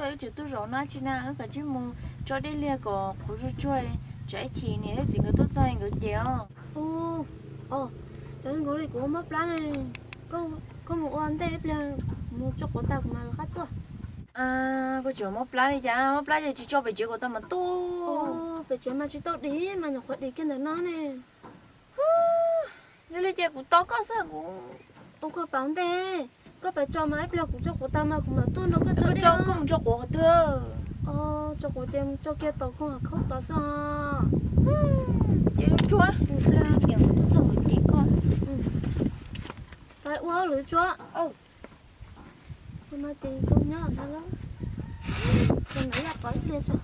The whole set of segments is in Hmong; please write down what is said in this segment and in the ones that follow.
Wb tseem tuaj zaum no tsi na, wb kav tsij mus tso dej liag kom qhuav tsuag tsuag, tsam ib chim niam thiab txiv nkawd tuaj txog nkawd ces os. Cov nkawd li kuv ua mob plab ne, koj mus ua ntej ib pliag, mus tso quav tas kuv mam rov qab tuaj. Koj tseem mob plab li cas? Mob plab ces tsis tso pem tsev kom tau mas tuaj. Pem tsev mas tsis tau dim mas nyuam qhuav dim kiag ntawm no ne. Yog li ces kuv tos koj xwb, kuv ua koj pauv ntej. Koj pab tso mas ib pliag kuv tso quav tas mas kuv mam tuaj nrog koj tso. Koj tso, koj mus tso quav qhov twg? Tso quav ces mus tso kiag tom koog hav khaub tod xwb os. Ces tsuag, niam kuv tuaj txog kuv cem koj. Ua hauj lwm tsuag. Ces koj nyob ntawd, ces nws yaj pov ib pliag xwb.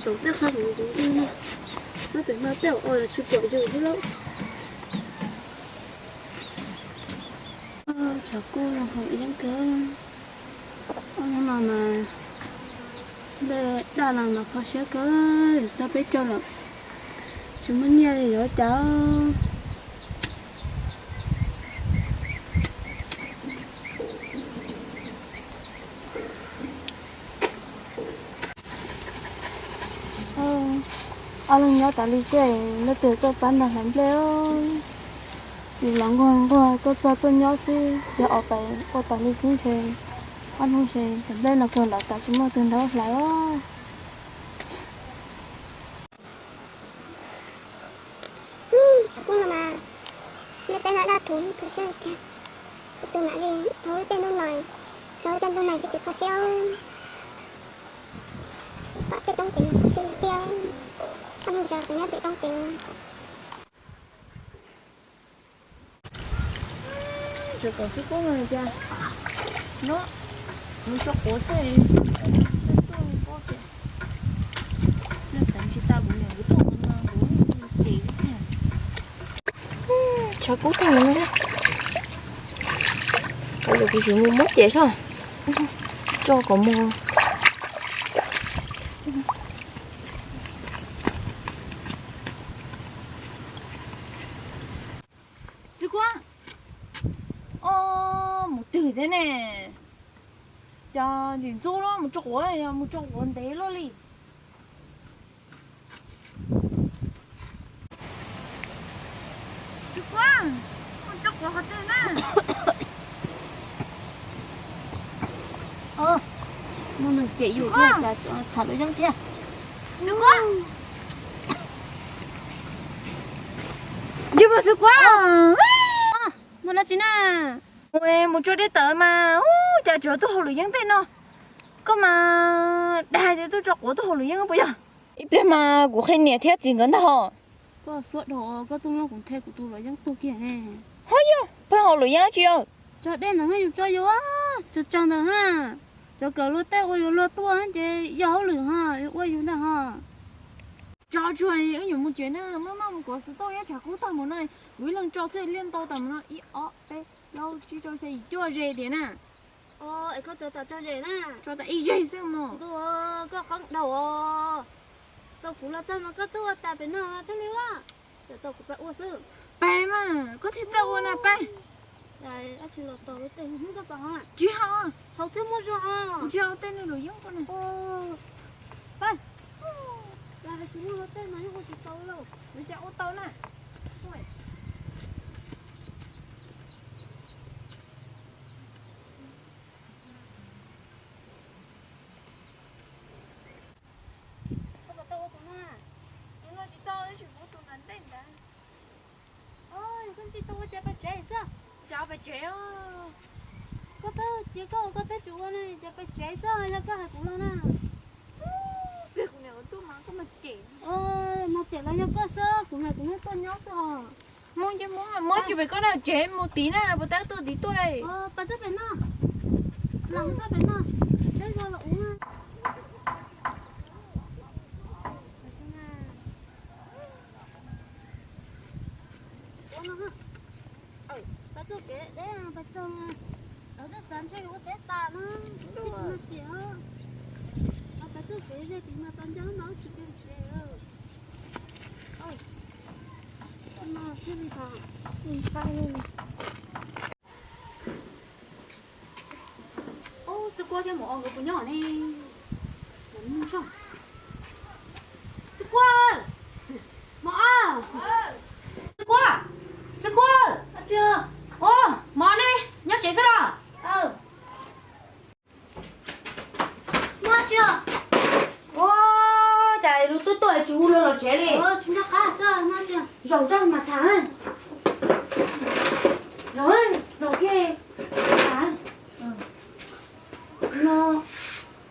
Zaum tej qha mus ntxiv no, nyob pem no tej zaum o los tsis pom yus thiab lauj. Tshav kub los haum yeeb kawg. Ob hnub no mas nplej daj los mas kho siab kawg, txog peb caug lawm, tsis muaj nyiaj li yuav cas. Ob leeg nyob tas li xwb, leej twg tuaj pab nrog hlais nplej os? Yus los nquag nquag tuaj txog tuaj nyob xwb, yog ob peb ua tas li xwb ntshe ob hnub ntshe cov nplej no kawg lawm tas tsis muaj leej twg nrog hlais os. Tshav kub no mas nplej tej no daj thuv kho siab tiag. Kuv tus mam li tau tej hnub no, tau tej hnub no twb tsis kho siab. Pom tej roob kev kho siab tiag, ob hnub ntshe tseem nyob pem roob kev. Tseem kom xwb kub no cas, no mus tso quav xwb, txaj tuaj pob tias, nej teev tsis tau kuv niam kuv tuaj no kuv ces tiag. Tshav kub tag no, kuv yuav kuv yuav mus muab cem hlo, tso kom mus. Xwb kuab, o, mus twg thiab ne? Cov ntxim ntxub los mus tso quav, yog mus tso quav ntev luaj li. Xwb kuab, mus tso quav qhov twg na? Muaj neeg cem yus thiab, cas txham lub yeeb thiab. Xwb kuab, ntsej muag xwb kuab, mus dab tsi na? Mus tso dej tawm mas, ub, cas tseem tuaj haus luam yeeb tej no. Koj mas dag tias tuaj tso quav tuaj haus luam yeeb puas yog? Ib pliag mas kuv qhia niam thiab txiv nkawd ntag hos. Koj xuab dhau, koj tuaj muab kuv nthe kuv tus luam yeeb tuag kiag ne. Ho yog pheej haus luam yeeb tsi os? Tso dej ntawd yus tso yus, tso tsawg ntawd na. Cov kawm luag tej ua yus luag tuaj ces yog hauj lwm ho, ua yus ntag ho. Tso tsuag, wb yuav mus tsev na, maj maj mus kov xov tooj, nyob tshav kub tag mus no, kuv ib leeg tso xwb, liaj ntau tas mus no, ib ob peb plaub tsib rau xya yim cuaj ze diam na. Es koj tso tas tso ze na. Tso tas ib ze xwb mus. Ntuj, koj qeeb dhau os. Tau kuv los txog mas koj twb ua tas pem no thiaj li ua. Txawm tau kuv pab ua xwb. Pab mas, koj thiaj txawj ua na pab. Dab tsi los tau lub tej hnub koj pab hov? Tsis haus. Haus thiab muaj zog os. Kuv tsis haus tej neeg luam yeeb ko na. Pab, los hais tsis muaj lub tej mas yeej ua tsis tau lauj. Nws cas ua tau na. Koj puas tau ua tus no? Tus no tsis tau, tab sis kuv ua tus nram ntej ntawd. Koj ntsib tau ua cas pais tsev xwb? Cas pais tsev os? Koj twb cia koj ua koj twb tsis ua ne, cas pais tsev xwb yog koj hais kuv los na. Pliag kuv niam kuv tuaj mas koj mas cem. Mas cem los yog koj xwb, kuv niam kuv hnub tuaj nyob xwb os. Mus ces mus, mus tsis pem koj na, tsev mus tid na, puas tab tuaj tid tuaj li. Pais txoj pem no, los txoj pem no, deb zog los ua. Pais txoj kev deb pais txog, lawv twb xav ntshe yus ua teb tas na, tib tug no tias, pais txoj kev ze tim no tau ncaj lub mas tsis kev tsev. Xib Kuab thiab Mos Os nkawd puas nyob ne? Xib Kuab, Mos Os, Xib Kuab, Xib Kuab. Ua, Mos Os ne, nyob tsev xwb los? Ua cas lub tub tuaj tsis hu luag los tsev li? Zaum zog mas tham. Zaum, zaum kiag. No,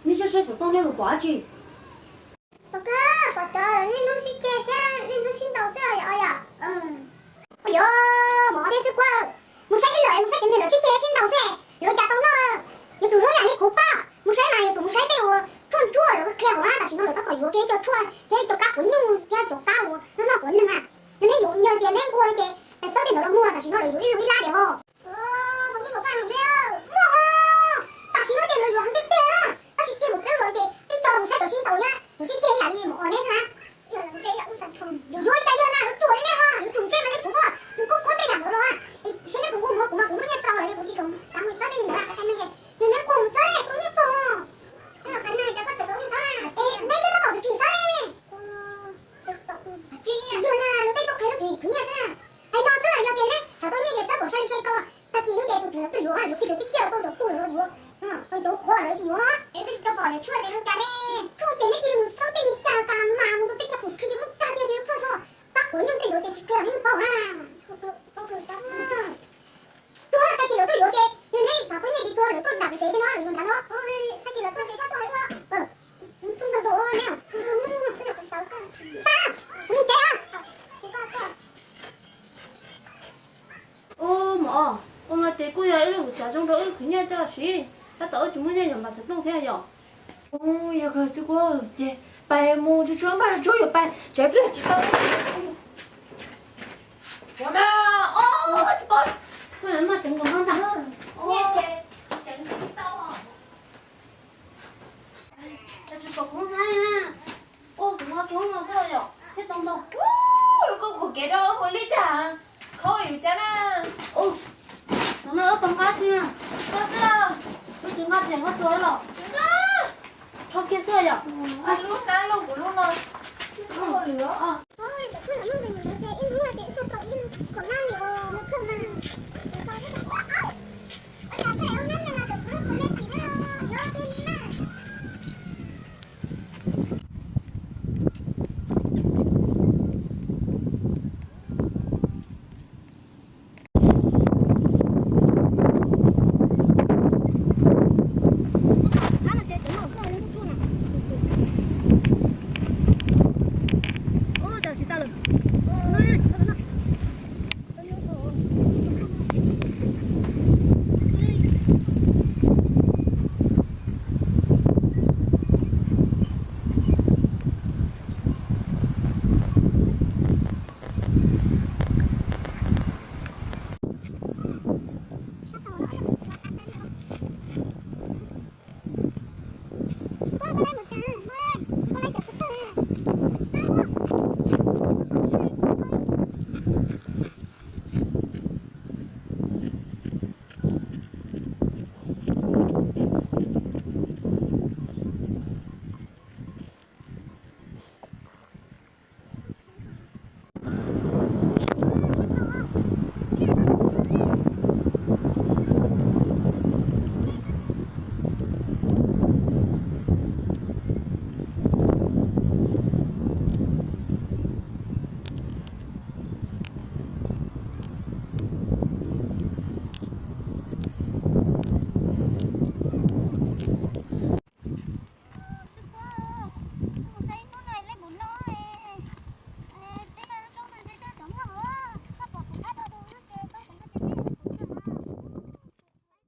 nej saib saib xov tooj nej mus pom dab tsi? Pom kawg, pom cov niaj hnub sib ceg thiab niaj hnub sib ntaus xwb os yom. Ua yog, Mos Os thiab Xib Kuab, mus saib ib lawm, mus saib cov niag lawv sib ceg sib ntaus xwb, yuav ua cas tau noj. Yuav tsum hlub yam li kuv pab, mus saib mas yuav tsum mus saib tej uas tshuaj ntsuab lawv qhia hauv na, tam sim no lawv tab tom yuav kiag ib co tshuaj thiab ib co kab quav nyuj thiab cov kab uas noj noj quav neeg na. Yog nej yuav, yog tias neb nquag no ces peb xawb tej ntawd los muag, tam sim no lawv yuav ib lub ib lab diam os. Muaj, tam sim no ces lawv yuav heev tiag tiag na, tab sis kiag hauv peb zos ces tib co mus saib cov sib ntaus thiab cov sib ceg ib yam li Mos Os neb xwb na. Yuav ua cas yog na, yuav tsum li nej ho, yuav tsum ntsej mas li kuv, nws kuj qhuab tej yam ntawd los, saib neb puas nquag mus, kuv mas kuv muaj nyiaj txaus lawm, kuv tsis tshua xav mus saib tej li ntawd, yog neb nquag mus xwb, kuv nyiaj txaus. Qhov no cas koj tseem tau mus xwb, ces neb twb tab tom tsis xwb. Tsis yog na, luag tej tuaj qhia lub tswv yim khwv nyiaj xwb na. Hais no xwb los yog tias neb xav tau nyiaj ces xawb kom sai li sai tau. Tag kis no ces tus tswv ntawd twb yuav, yuav kiag tus tib kiag tau tus tub lawm los yuav, tus qhuav lawm tsis yuav no. Es twb tsis tau pom yuav tshuaj ces zoo cas ne? Tshuaj ces neb cia li mus xawb tej li cas tas mas mus rau tej chaw pum tshwm ces muaj cag tiag tias tshuaj xwb. Pab quav nyuj tej ntawd ces tsis qhia neb paub na. Tsuag tag kis lawv tuaj yuav ces yog neb xav tau nyiaj ces tsuag lawv tuaj nram pem kev tej no lawv yuav nrad no. Tag kis lawv tuaj ces koj tuaj hais ua. Tus ntawd neb, mus tsev. Ub, Mos Os, ua no ces kuj yog ib lub hauv tsav zoo rau wb khwv nyiaj coj siv, tab tom wb tsis muaj nyiaj yuav npam xov tooj thiab yom. Ub, yog kawg xwb kuj ces pais mus tsuag tsuag npaj tsuag yuav pais tsev pliag tsis tau. Ua mas, ub, tsis paub, kuj yog noj ceev nkaus no ntag. Nyiaj ces ceev tsis tau. Tab sis pom kuv hnab na. Ua kuv no kuv no xwb yom, thiab tau ntau. Ub, lub koj qhuas kev rau ua li cas? Khaub yus cas na. Ub, no wb pab nqa tsi na. Koj xwb, wb tsis nqa tias nqa tuag los. Rho kiag xwb yom. Lub hnab los kuv lub no.